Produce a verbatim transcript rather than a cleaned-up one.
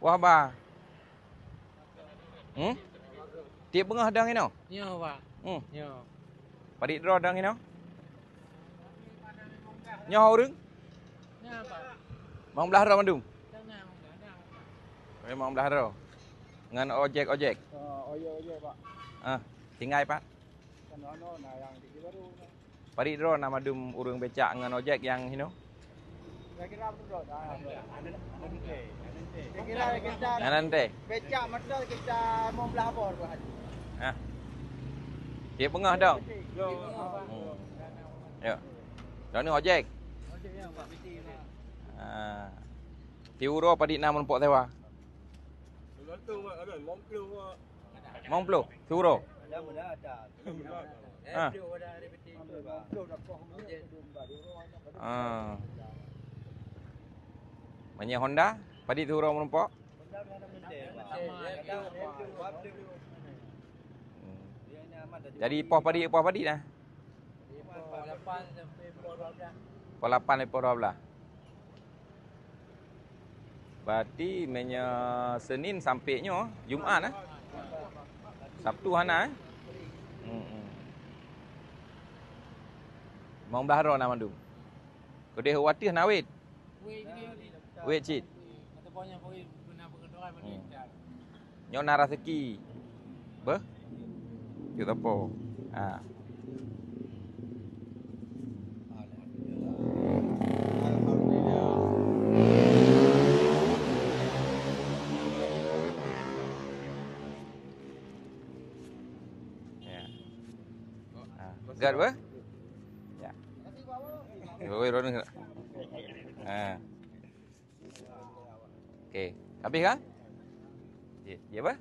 Wah ba. Hmm? Tiep beungoh dong inoe? Nyoe, Pak. Hmm. Nyoe. Padit droe dong inoe? Nyoe ureueng? Nyoe, Pak. Limong blaih droe mandum? Limong blaih droe. Ngon ojek-ojek? Oh, ojek-ojek, Pak. Ah, tinggai, Pak. Kan anu, na nyang di baru. Padit droe na mandum ureueng becak ngon ojek nyang hinoe? Kira-kira betul, ah, kira-kira kita Nyan teh. Becak masa kita limong blaih boh dua hari. Hah. Tiep beungoh dong? Hmm. Ya. Dong ni ojek? Ah. Siuroe padit na meureumpok sewa? Limong ploh siuroe? Ha. Ah. Meunyoe Honda, padit siuroe meureumpok? Hmm. Jadi poh padit, poh padit nah. Poh lapan, poh dua blaih. Berarti meunyoe Senin sampai nyoe, Jumat eh? Sabtu hana eh? Hmm, hmm. Limong blaih droe na mandum. Keudeh u ateueh na wet. Wet cit. Hmm. Nyoe na raseuki. Beuh? Cuk Topo. Ha. Ya. Ha. Gat beuh? Ya. Oi, roda. Ha. Okey. Habis kan? Ya, ya apa?